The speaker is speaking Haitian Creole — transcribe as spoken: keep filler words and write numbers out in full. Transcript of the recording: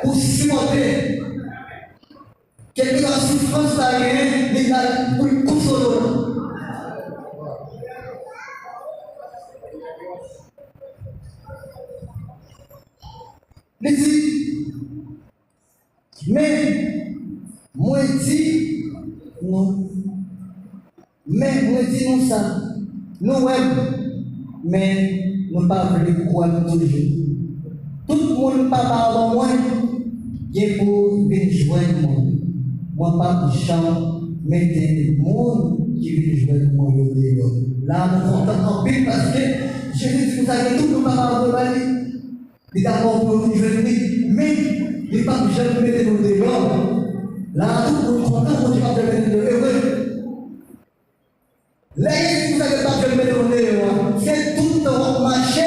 pou sipòte. Kèlkeswa soufrans sa genyen, li la pou l konsole w. Li di, men, mwen di nou, men mwen di nou sa, nou wè m, men nou pa vle kwè m toujou. Tout moun Papa a ban mwen gen pou vin jwenn mwen. Mwen p ap janm mete moun ki vin jwenn mwen yo deyò. La, nou kontan anpil paske Jezi di konsa gen tout moun Papa a voye ba li. Li dakò pou yo vin jwenn li, men li p ap janm mete nou deyò. La, tout moun kontan, Bondye p ap janm mete nou deyò. E vre. Lè Jezi di konsa ke l p ap janm mete nou deyò a, se tout tan w ap mache